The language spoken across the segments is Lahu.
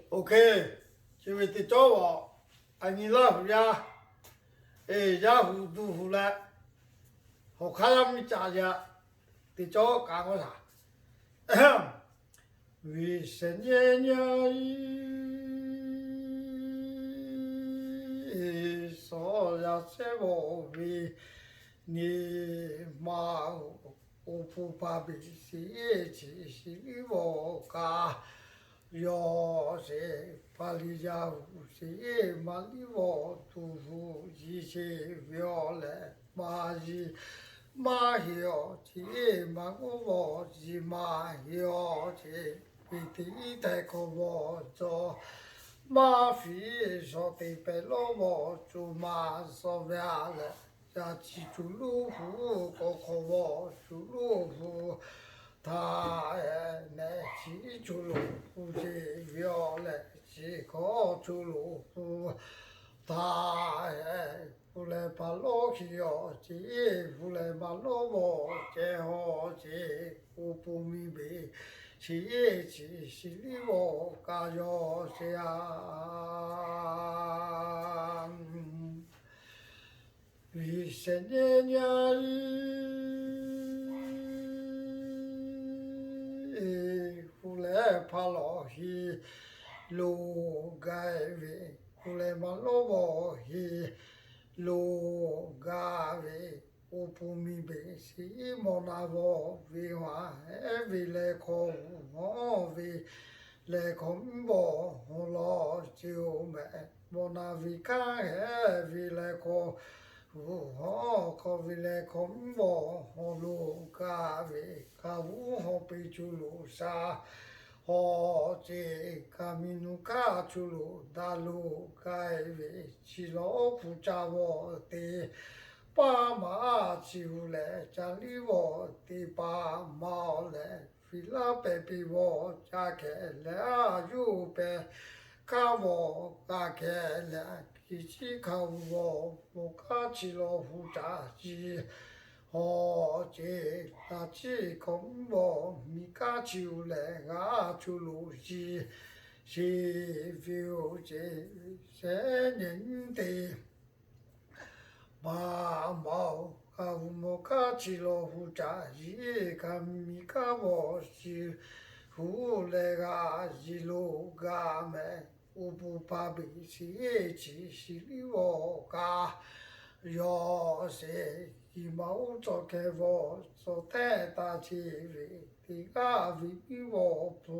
Ok, chi ve teˇ cawˇ a, a nyi Laˇ hu yaˇ, eˬ, Yaˇ hu duˬ hu leh, hawˬ hk'aˇ yaˇ miˇ caꞈ yaꞈ, teˇ cawˇ kaꞈ k'awꞈ shaˍ. Viꞈ shehˍ nyi nyi, shawˍ yaˇ shehˉ vawˆ ve nyi ma, awˬ pon hpa beˬ sheˍ, chi shiˍ liˇ vawˆ kaꞈ yawˇ sheˍ. Pa liˇ yaˇ hu sheˍ, maˇ liˇ vawˆ tuˬ hu, yiˍ sheˍ ve awˬ lehˬ maˇ yiˍ, maˇ heˆ awˬ chi maˇ g'awˇ vawˆ, yiˍ maˇ heˆ awˬ chi, piˍ teˇ iˉ htaiˍ hk'awꞈ vawˆ cawˬ, maˇ fiˍ shawˍ teˇ pehˍ lawˇ vawˆ cawˬ maˇ shawˍ ve a lehˬ, yaꞈ chi cuˬ loˇ hu, k'awꞈ hk'awꞈ vawˆ cuˬ loˇ hu, htaꞈ nehˬ chi cuˬ loˍ hu sheˍ ve awˬ lehˬ, chi hkawˇ cuˬ loˍ hu, htaꞈ hu leh hpaˍ lawˇ heˆ awˬ chi, hu leh maˇ lawˇ vawˆ ceh awˬ chi, awˬ pon miˬ beˬ sheˍ, chi shiˍ liˇ vawˆ kaꞈ yawˇ sheˍ a. Viꞈ shehˍ nyi nyi, hu leh hpaˍ lawˇ heˆ loˬ gaˇ ve, hu leh maˇ lawˇ vawˆ heˆ loˬ gaˇ ve, awˬ pon miˬ beˬ sheˍ, mawˬ naˍ vawˆ ve ha hehˉ ve leh hk'aw hu hawˉ ve leh hk'aw mvuhˇ vawˆ hawˉ lawˬ ce oˬ mehˍ. Mawˬ naˍ ve kanˉ hehˉ ve leh hk'aw hu hawˉ hk'aw ve leh hk'aw mvuhˇ vawˆ hawˉ loˬ gaˇ ve, kaꞈ hu hawˉ peˇ cuˬ loˍ sha hawˉ ce, kaꞈ miˬ nuˇ kaˇ cuˬ loˍ daꞈ loˬ gaˇ ve, chi lawˬ hpu ca vawˆ teˇ paˍ maˇ chi hu leh ca liˇ vawˆ teˇ paˍ maˇ awˬ lehˬ, fiˍ laˇ pehˍ piˇ vawˆ ca hkeh leh, a yuˇ pehˍ kaˇ vawˆ kaˇ hkeh leh, kiˬ ciˉ hkaoˍ vawˆ mawˬ kaˇ chi lawˬ hu caꞈ ciˇ hawˉ ce, taˇ ciˉ hkawꞈ mvuhˇ vawˆ miˬ kaˇ chi hu leh g'a cuˬ loˍ ciˇ sheˍ ve awˬ ce, shehˍ nyi nyi teˇ paˍ maˇ awˬ, kaꞈ hu mawˬ kaˇ chi lawˬ hu caꞈ yiˍ, kaꞈ miˬ kaˇ vawˆ chi hu leh g'a yiˍ loˬ gaˇ mehˍ. Awˬ pon hpa beˬ sheˍ, chi shiˍ liˇ vawˆ kaꞈ yawˇ sheˍ. Kiˬ ma oˇ cawˬ hkeh vawˆ cawˬ hteˇ taˇ ce ve, teˇ g'aˇ ve miˇ vawˆ hpu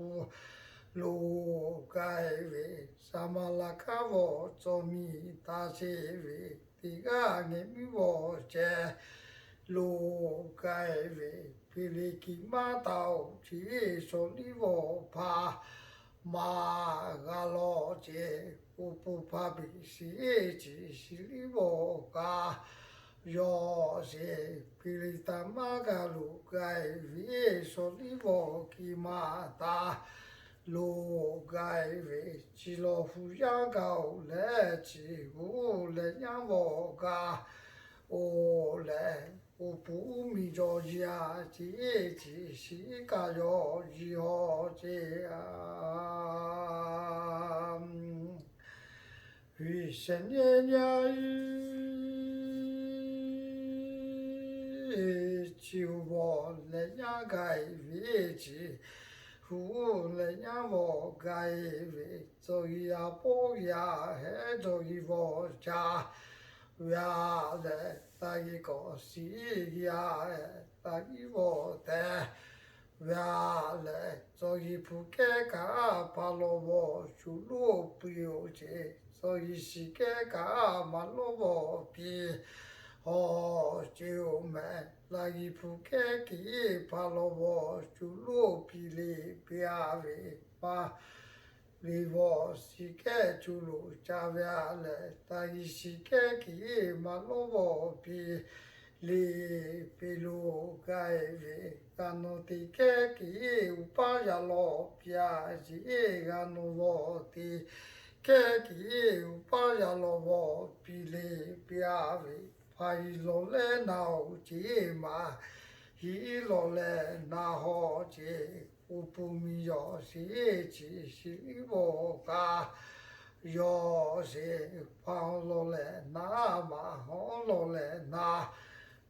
loˬ gaˇ ve, saˍ maˍ laˬ kaˇ vawˆ cawˬ miˬ taˇ ce ve, teˇ g'aˇ ngeh miˇ vawˆ ceh loˬ gaˇ ve, peˇ leˇ kiˬ maˇ taˍ oˬ ce, shawˍ liˇ vawˆ hpaˍ maˇ g'a lawˬ ce. Awˬ pon hpa beˬ sheˍ, chi shiˍ liˇ vawˆ kaꞈ yawˇ sheˍ. Peˇ leˇ taˍ maˇ g'a loˬ gaˇ ve, shawˍ liˇ vawˆ kiˬ maˇ taˍ loˬ gaˇ ve, chi lawˬ hu yaˇ gaˇ oˬ leh, chi hu leh yaˇ vawˆ gaˇ oˬ leh, awˬ pon uˉ miˬ jaw yaˇ ce, chi shiˍ kaꞈ yawˇ yiˍ hawˉ ce a. Viꞈ shehˍ nyi nyi, chi hu vawˆ leh yaˇ gaˇ ve, chi hu leh yaˇ vawˆ gaˇ ve, cawˬ yiˍ a pawˆ yaˇ hehˉ cawˬ yiˍ vawˆ ca ve a leh, taˇ yiˍ kawꞈ shiˍ yaˇ taˇ yiˍ vawˆ te ve a leh, cawˬ yiˍ hpu kehˉ kaꞈ hpaˍ lawˬ vawˆ cuˬ loˇ piˇ oˬ ce, cawˬ yiˍ shiˍ kehˉ kaꞈ maˇ lawˇ vawˆ piˇ hawˉ ce oˬ mehˍ. Laˇ yiˍ hpu kehˉ kiˬ hpaˍ lawˬ vawˆ cuˬ loˇ piˇ le piˇ a ve, maˇ liꞈ vawˆ shiˍ kehˉ cuˬ loˍ ca ve a leh, taˇ yiˍ shiˍ kehˉ kiˬ maˇ lawˇ vawˆ piˇ le piˇ loˬ gaˇ ve, g'a nawˬ teˇ kehˉ kiˬ uˉ paˇ yaˇ lawˬ piˇ a yeˬ, g'a nawˬ vawˆ teˇ kehˉ kiˬ uˉ paˇ yaˇ lawˬ vawˆ piˇ le piˇ a ve, hpaˍ yiˍ lawˬ leh na oˬ ce, maˇ yiˍ lawˬ leh na hawˉ ce. uˉ puˍ miˬ yawˬ sheˍ, chi shiˍ liˇ vawˬ k'a yawˬ sheˍ. Hpaw lawˬ leh naˍ, maꞈ hawˉ lawˬ leh naˍ,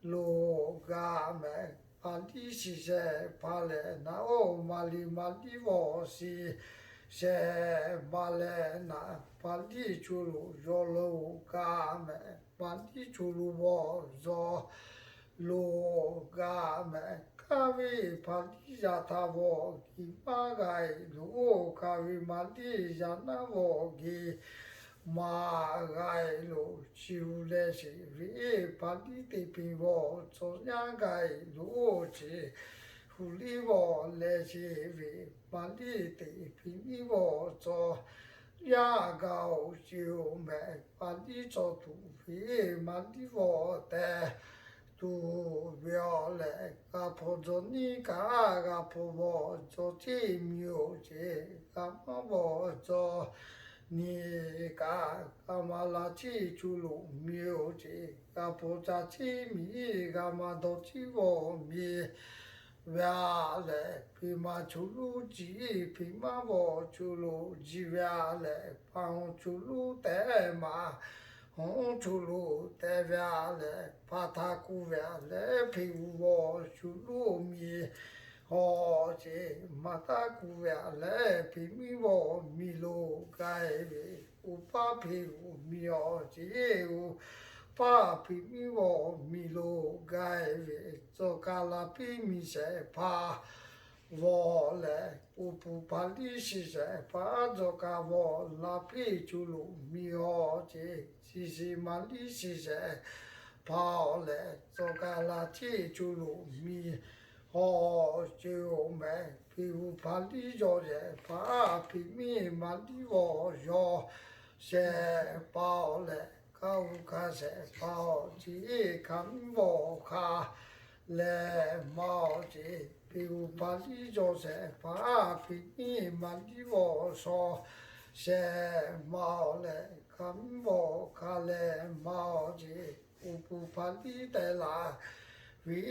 loˍ g'a mehˍ. Hpaˍ liˇ shiˍ shehˍ hpaˍ leh naˍ, oˇ maˍ liˍ maˍ liˇ vawˬ shiˍ shehˍ maˍ leh naˍ, hpaˍ liˇ co loˍ yawˬ loˍ g'a mehˍ. Hpaˍ liˇ co loˍ vawˬ yawˬ loˍ g'a mehˍ. Kaˇ ve hpaˍ liˇ yaꞈ htaꞈ vawˬ geh maˇ g'a e loˬ, oˇ kaˇ ve maˍ liˇ yaꞈ naˉ vawˬ geh maˇ g'a e loˬ. Chi hu leh sheˍ ve hpaˍ liˇ teꞈ piˍ vawˬ cawˬ yaˇ g'a e loˬ. Chi hu liˇ vawˬ leh sheˍ ve hpaˍ liˇ teꞈ piˍ miˉ vawˬ cawˬ yaˇ g'a oˬ. Chi hu mehˍ. Hpaˍ liˇ cawˬ tuˬ ve maˍ liˇ vawˬ teh tuˬ ve awˬ lehˬ, g'a hpaw dzaw niˉ kaꞈ g'a hpaw vawˬ dzaw ceˇ miˬ oˬ ceˇ. G'a maˇ vawˬ dzaw niˉ kaꞈ g'a maˍ la ceˇ co loˍ miˬ oˬ ceˇ. G'a hpaw ca ceˇ miˬ, g'a maˍ dawˬ ceˇ vawˬ miˬ ve a lehˬ, piˇ maˇ co loˍ jiˇ, piˇ maˇ vawˬ co loˍ jiˇ ve a lehˬ, hpaˇ hawˉ co loˍ teh maˍ hawˉ co loˍ teh ve a lehˬ, hpaˇ htaˇ kuˬ ve a lehˬ, piˇ hu vawˬ co loˍ miˬ hawˬ ceˇ. Maˍ htaˇ kuˬ ve a lehˬ, piˇ miˉ vawˬ miˬ loˬ g'a e ve, uˉ paˇ piˇ hu miˬ awˬ ceˇ. Uˉ paˇ piˇ miˉ vawˬ miˬ loˬ g'a e ve, cawˬ kaˬ la piˇ miˬ shehˍ hpaˇ vawˬ leh, uˉ puˍ hpaˍ liˇ shiˍ shehˍ hpaˇ cawˬ kaˬ vawˬ la piˇ co loˍ miˬ awˬ ceˇ. Chi shiˍ maˍ liˇ shiˍ shehˍ hpaˇ awˬ lehˬ, cawˬ kaˬ la ceˇ co loˍ miˬ hawˬ ceˇ oˬ mehˍ. Piˇ hu hpaˍ liˇ yawˬ shehˍ hpaˇ, piˇ miˉ maˍ liˇ vawˬ yawˬ shehˍ hpaˇ awˬ lehˬ, kaˇ hu hkanˍ shehˍ hpaˇ awˬ ceˇ. Hkanˍ miˉ vawˬ hkanˍ leh maˇ awˬ ceˇ. Piˇ hu hpaˍ liˇ yawˬ shehˍ hpaˇ, piˇ miˉ maˍ liˇ vawˬ shaw shehˍ maˇ awˬ lehˬ, hkanˍ miˉ vawˬ hkanˍ leh maˇ awˬ ceˇ. Uˉ puˍ hpaˍ liˇ teh laˬ ve,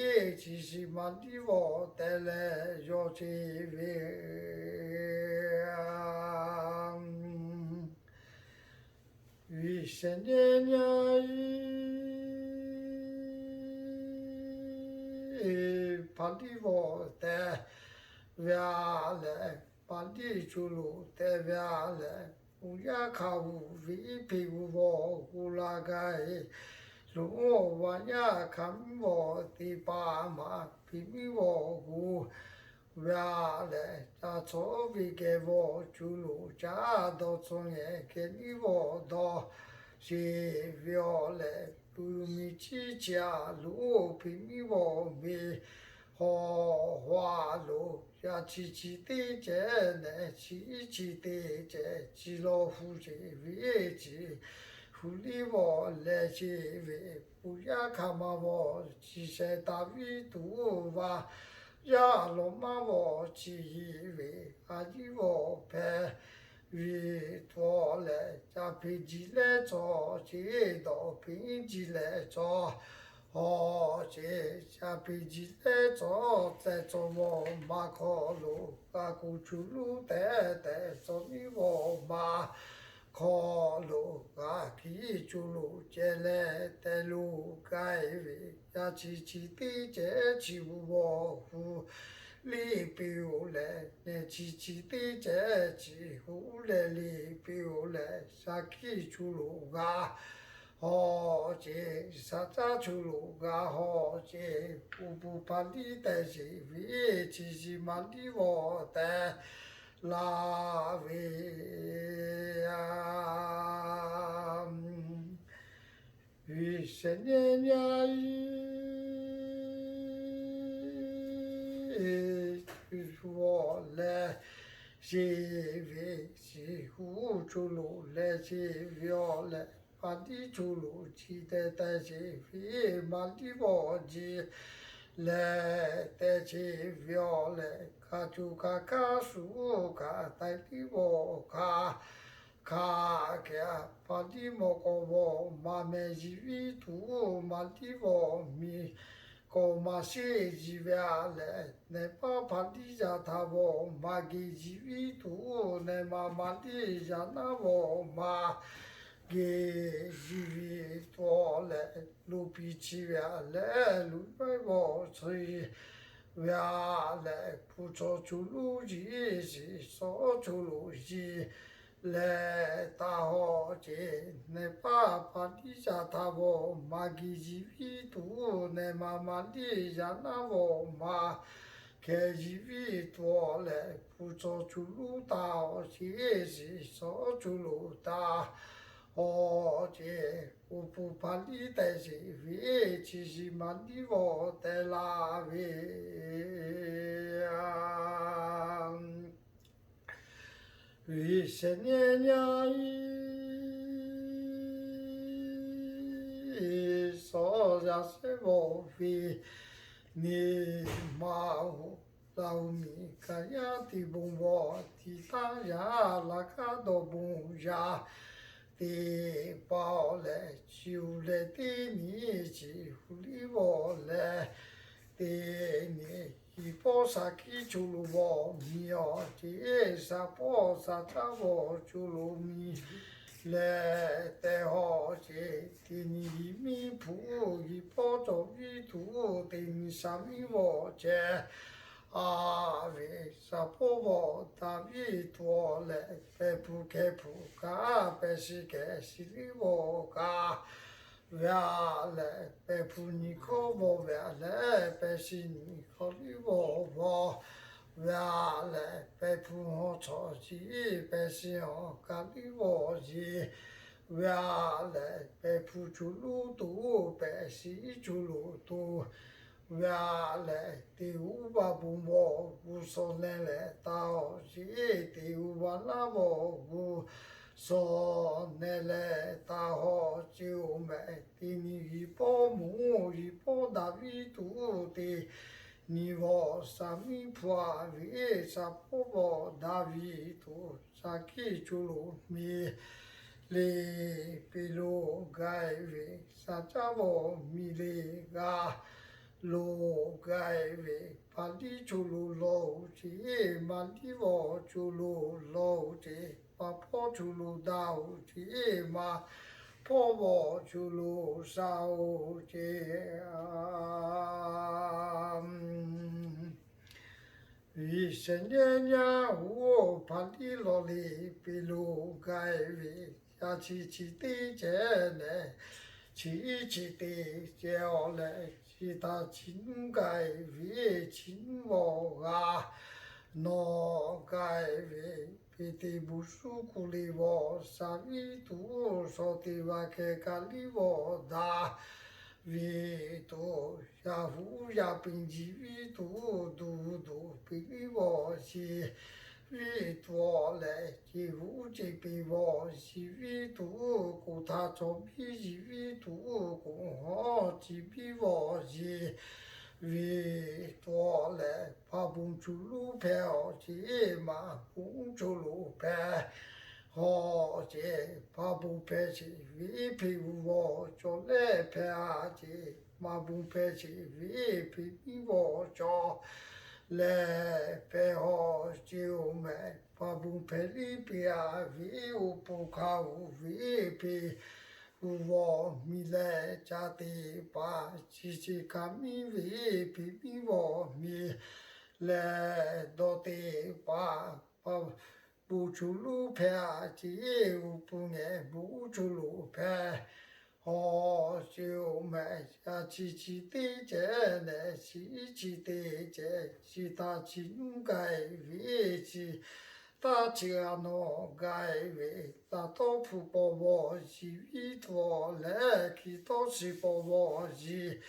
chi shiˍ maˍ liˇ vawˬ teh leh yawˬ ceˇ ve, viꞈ shehˍ nehˇ nyaˇ hpaˍ liˇ vawˬ teh ve a lehˬ, hpaˍ liˇ co loˍ teh ve a lehˬ, uˉ yaˇ hkanˍ hu ve piˇ hu vawˬ hu la g'a e loˬ. Oˇ vaꞈ yaˇ hkanˍ miˉ vawˬ teˇ hpaˍ maˍ piˇ miˉ vawˬ hu ve a lehˬ, ca cawˬ ve kehˬ vawˬ co loˍ caˉ dawˇ cawˬ ngehˬ kehˬ liˇ vawˬ dawˇ sheˍ ve awˬ lehˬ, tuˬ miˬ ciˉ chi a loˬ. Oˇ piˇ miˉ vawˬ ve hawˬ hu a loˬ. Yaꞈ chi chi teˇ cehˬ nehˬ chi iˉ chi teˇ cehˬ chi lawˬ hu sheˍ ve, chi hu liˇ vawˬ leh sheˍ ve, uˉ yaˇ hkanˍ maˇ vawˬ chi shehˍ taˍ viˉ tuˬ, vaꞈ yaˇ lawˬ maˇ vawˬ chi hiˍ ve, a ciˉ vawˬ hpehꞈ ve tuˬ awˬ lehˬ, ca hpeꞈ jiˬ lehˇ cawˬ ceˇ. Dawˬ hpeꞈ jiˬ leh cawˬ awˬ ceˇ. Ca hpeꞈ jiˬ lehˇ cawˬ teh cawˬ vawˬ maˇ hk'aw lo, g'a kuˬ co loˍ teh teh cawˬ miˉ vawˬ maˇ hk'aw lo, g'a kiˉ co loˍ ceh leh teh loˍ g'a e ve, yaꞈ chi chi teˇ cehˬ chi hu vawˬ hu liˇ piˇ oˬ leh, nehˬ chi chi teˇ cehˬ chi hu leh liˇ piˇ oˬ leh, shaˍ kiˇ co loˍ g'a hawˬ ceˇ. Shaˍ caˉ co loˍ g'a hawˬ ceˇ. Uˉ puˍ hpaˍ liˇ teh sheˍ ve, chi shiˍ maˍ liˇ vawˬ teh laˬ ve, viꞈ shehˍ nehˇ nyaˇ vawˬ leh sheˍ ve, chi hu co loˍ leh sheˍ ve awˬ lehˬ, hpaˍ liˇ co loˍ chi teh teh sheˍ ve, maˍ liˇ vawˬ jiˇ leh teh sheˍ ve awˬ lehˬ, hk'a co hk'a kaˇ shuˍ kaꞈ taiˍ liˇ vawˬ hk'a hkanˍ kehˬ, hpaˍ liˇ mawˬ k'awꞈ vawˬ maˍ mehˍ yiˍ viˉ tuˬ, maˍ liˇ vawˬ miˬ awˬ maˍ sheˍ yiˍ ve a lehˬ, nehˬ paˇ Hpaˍriˍsaˍtanˍ vaw maˇ ge yiˍ viˉ tuˬ, nehˬ ma Maˍriˆ yaꞈ naˉ vaw maˇ ge yiˍ viˉ tuˬ lehˬ, loꞈ piˍ chi ve a lehˬ, loꞈ yawehˇ vaw chi ve a lehˬ, hpu chaw co lonˉ yiˍ shiˍ shawˉ co lonˉ yiˍ leh taˇ hawˇ ce. Nehˬ paˇ Hpaˍriˍsaˍtanˍ vaw maˇ ge yiˍ viˉ tuˬ, nehˬ ma Maˍriˆ yaꞈ naˉ vaw maˇ kehˬ yiˍ viˉ tuˬ lehˬ, hpu chaw co lonˉ taˇ hawˇ ce. Shiˍ shawˉ co lonˉ taˇ hawˇ ce. Awˬ pon Hpaˍriˍ tehꞈ sheˍ ve, chi shiˍ Maˍriˆ vaw teh laˇ ve ve shehˍ nehˇ nyaˇ iˉ shawˉ yaˇ shehˉ vaw ve neˇ ma oˬ, Naˍoˍmiˆ kaˍ yaˇ teˇ bon vaw tiꞈ taˇ yaˇ, laꞈ kaˉ dawˇ bon yaˇ teˇ paˆ lehˬ, chi uˬ leh teˇ nyi chi uˬ liˇ vaw leh teˇ nyi, yiˍ pawˇ shaˍ hkiˆ co lo vaw miˬ awˬ ce. Shaˍ pawˇ shaˍ caˉ vaw co lo miˬ leh teh hawˇ ce. Teˇ nyi yiˍ miˇ hpu yiˍ pawˇ cawˬ viˉ tuˬ, teˇ nyi shaˍ miˇ vaw ceh a ve shaˍ pawˇ vaw daꞈ viˉ tuˬ lehˬ, pehˬ hpu kehˬ hpu kaꞈ pehˬ shiˍ kehˬ shiˍ liˇ vaw kaꞈ ve a lehˬ, pehˬ hpu nyi hkawˇ vaw ve a lehˬ, pehˬ shiˍ nyi hkawˇ liˇ vaw vaw ve a lehˬ, pehˬ hpu hawˇ chaw shiˍ pehˬ shiˍ hawˇ kaꞈ liˇ vaw yeˬ ve a lehˬ, pehˬ hpu co lonˉ tuˬ pehˬ shiˍ co lonˉ tuˬ ve a lehˬ, teˇ uˉ vaˇ bon vaw g'uˇ suhˍ nehˬ leh taˇ hawˇ ce. Teˇ uˉ vaˇ naˉ vaw g'uˇ suhˍ nehˬ leh taˇ hawˇ ce oˬ mehˍ. Teˇ nyi yiˍ pawˇ moˍ yiˍ pawˇ daꞈ viˉ tuˬ, teˇ nyi vaw shaˍ miˇ hpu a ve shaˍ pawˇ vaw daꞈ viˉ tuˬ, shaˍ hkiˆ co lonˉ miˬ le, Peˍtruˆ g'a e ve shaˍ caˉ vaw miˬ le g'a lo g'a e ve, Hpaˍriˍ co lonˉ lawˬ oˬ ce, Maˍriˆ vaw co lonˉ lawˬ oˬ ce, paˍ pawˇ co lonˉ daꞈ oˬ ce, maˇ pawˇ vaw co lonˉ shaˍ oˬ ce. Viˉ shehˍ nehˇ nyaˇ oˬ, Hpaˍriˍ lawˬ le Peˍtruˆ g'a e ve, yaˇ chi chi teˇ ceh leh, chi iˉ chi teˇ ceh awˬ leh, chi htaꞈ chi nuˇ g'a e ve, chi nuˇ vaw g'a, nawˬ g'a e ve, Peˍteˍ bon suhˉ kuˬ le vaw shaˍ viˉ tuˬ, shawˍ teˇ vaˇ hkeh kaꞈ liˇ vaw daꞈ viˉ tuˬ, yaˇ huˉ yaˇ peꞈ jiˬ viˉ tuˬ, duˬ duˬ peꞈ viˉ vaw yeˬ viˉ tuˬ awˬ leh, ceˬ huˉ ceˬ peꞈ vaw yeˬ viˉ tuˬ, koˬ htaꞈ cawˬ biˇ yeˬ viˉ tuˬ, koˬ hawˉ ciˬ biˇ vaw yeˬ viˉ tuˬ awˬ leh, hpaˇ bon co lonˉ hpehꞈ awˬ ce, maˇ bon uˉ co lonˉ hpehꞈ awˬ ce. Hpaˇ bon hpehꞈ sheˍ ve hpeꞈ uˬ vaw cawˬ leh hpehꞈ a ce, maˇ bon hpehꞈ sheˍ ve hpeꞈ miˇ vaw cawˬ leh hpehꞈ awˬ ce oˬ mehˍ. Hpaˇ bon hpehꞈ liˇ peꞈ a ve, oˇ pon hk'a uˬ ve hpeꞈ uˬ vaw miˬ leh, ca teˇ paˍ chi chi hk'a miˇ ve hpeꞈ miˇ vaw miˬ leh, dawˇ teˇ paˍ hpaˇ bon co lonˉ hpehꞈ a ce, oˇ pon ngehˬ bon uˉ co lonˉ hpehꞈ awˬ ce oˬ mehˍ. Yaˇ chi chi teˇ ceh leh, chi iˉ chi teˇ ceh, chi htaꞈ chi nuˇ g'a e ve, chi htaꞈ chi g'a nawˬ g'a e ve, taˇ tawˇ hpu paw vaw yeˬ viˉ tuˬ awˬ leh, hkiˬ tawˇ shiˍ paw vaw yeˬ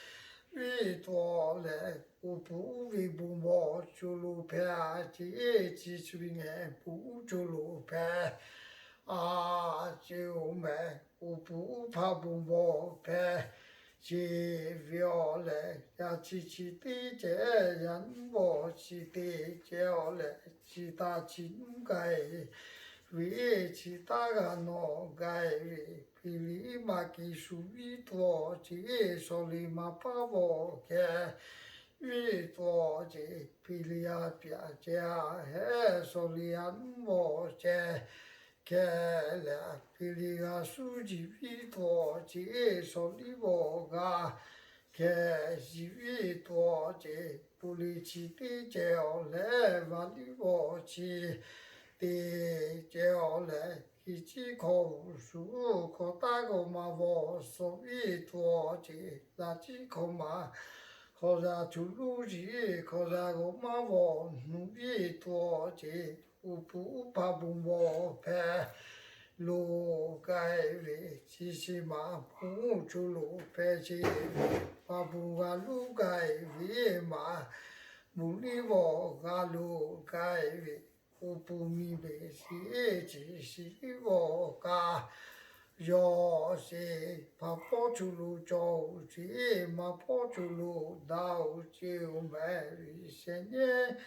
viˉ tuˬ awˬ leh, oˇ pon uˉ ve bon vaw co lonˉ hpehꞈ a ce, chi shu ve ngehˬ bon uˉ co lonˉ hpehꞈ a ce oˬ mehˍ. Oˇ pon uˉ hpaˇ bon vaw hpehꞈ ce ve awˬ leh, yaˇ chi chi teˇ ceh, yaˇ nuˇ vaw chi teˇ ceh awˬ leh, chi htaꞈ chi nuˇ g'a e ve, chi taˇ g'a nawˬ gaˬ ve, hpeꞈ liꞈ maˇ keˍ shuˍ viˉ tuˬ awˬ ceˬ, shawˍ liꞈ maˇ paˉ vawˬ kehˬ viˉ tuˬ awˬ ceˬ, hpeꞈ liꞈ a pyaꞈ ceh a hehˉ shawˍ liꞈ a nuˉ vawˬ ceh kehˬ leh, hpeꞈ liꞈ g'a shuˉ jiˬ viˉ tuˬ awˬ ceˬ, shawˍ liꞈ vawˬ g'a kehˬ jiˬ viˉ tuˬ awˬ ceˬ, pu liꞈ chi teˇ ceh awˬ leh, va liꞈ vawˬ chi teˇ ceh awˬ leh, hk'e ciˉ hk'aw uˍ shuˍ hk'aw taˇ g'awˬ maˇ vawˬ shawˍ viˉ tuˬ awˬ ceˬ, la ciˉ hk'aw maˇ hk'aw yaˇ chu luˇ yiˍ, hk'aw yaˇ g'awˬ maˇ vawˬ nuˬ viˉ tuˬ awˬ ceˬ, uˉ puˍ uˉ hpaˍ bon vawˬ hpehꞈ loˬ gaˬ ve, chi shiˍ maˍ bon uˉ chu loˬ hpehꞈ sheˍ ve, hpaˍ bon g'a luˇ gaˬ ve maˍ, bon liˇ vawˬ g'a loˬ gaˬ ve, uˉ puˍ miˬ beˬ shiˍ ciˬ shiˍ liˇ vawˬ kaꞈ yawˬ sheˍ, hpaˍ pawˇ chu lo cawˬ oˬ ceˬ, maˍ pawˇ chu lo daꞈ oˬ ceˬ, oˇ mehˍ ve shehˍ nehˉ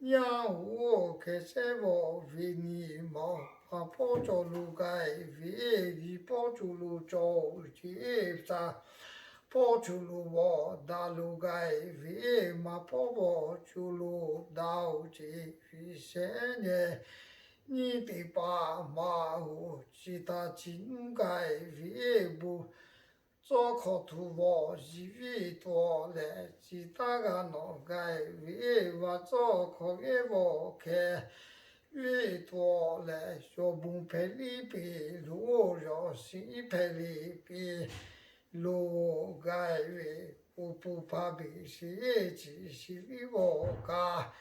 nyaˇ oˬ hkeh shehˉ vawˬ ve nyi ma, hpaˍ pawˇ cawˬ lo gaˬ ve, viˉ pawˇ chu lo cawˬ oˬ ceˬ, hpaˍ pawˇ chu lo vawˬ daꞈ lo gaˬ ve, maˍ pawˇ vawˬ chu lo daꞈ oˬ ceˬ, ve shehˍ nehˉ nyiˇ teˇ hpaˍ maˇ oˬ, chi htaꞈ chi nuˇ gaˬ ve, bon tcuhˉ hk'aw htu vawˬ jiˬ viˉ tuˬ awˬ leh, chi taˇ g'a nawˬ gaˬ ve, va tcuhˉ hk'aw g'ehˇ vawˬ hkeh viˉ tuˬ awˬ leh, yawˬ bon hpehꞈ liˇ peˬ loˬ, yawˬ shiˍ hpehꞈ liˇ peˬ loˬ gaˬ ve, uˉ puˍ hpaˍ beˬ shiˍ ciˬ shiˍ liˇ vawˬ kaꞈ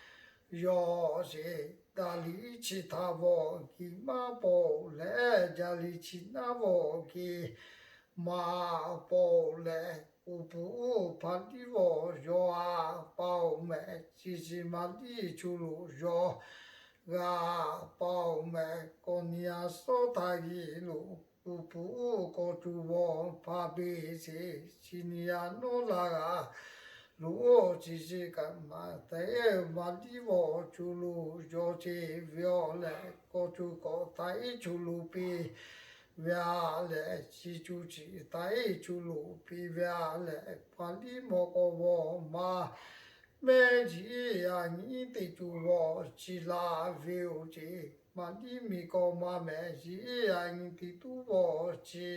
yawˬ sheˍ, daꞈ liˇ chi htaꞈ vawˬ kiˬ maˇ pawˆ leh, jaˇ liˇ chi naˉ vawˬ kiˬ maˇ pawˆ leh, uˉ puˍ uˉ hpaˍ liˇ vawˬ yawˬ a pa oˬ mehˍ, chi shiˍ maˍ liˇ chu lo yawˬ g'a pa oˬ mehˍ, kawˬ nyi a sawˉ htaˇ geh lo, uˉ puˍ uˉ kawˬ tuˬ vawˬ hpaˍ beˬ sheˍ, chi nyi a nawˉ la g'a lo, chi shiˍ kaꞈ maˍ te maˍ liˇ vawˬ chu lo yawˬ ceˬ ve awˬ leh, kawˬ tuˬ kawꞈ taꞈ iˉ chu lo piˇ ve a leh, chi chu chi taꞈ iˉ chu lo piˇ ve a leh, hpaˍ liˇ mawˬ k'awꞈ vawˬ maˍ mehˉ jiˇ a nyi teˇ cu vawˬ chi la ve oˬ ceˬ, maˍ liˇ miˬ kawꞈ maˍ mehˍ jiˇ a nyi teˇ tuˉ vawˬ chi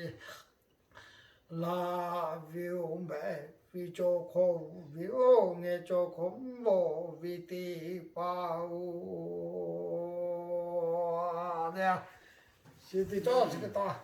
la ve oˬ mehˍ, ve cawˬ hk'aw uˍ ve oˬ, ngeh cawˬ hk'aw mvuhˇ vawˬ ve teˇ hpaˍ oˬ. Chi teˇ cawˇ chi teˇ taˇ.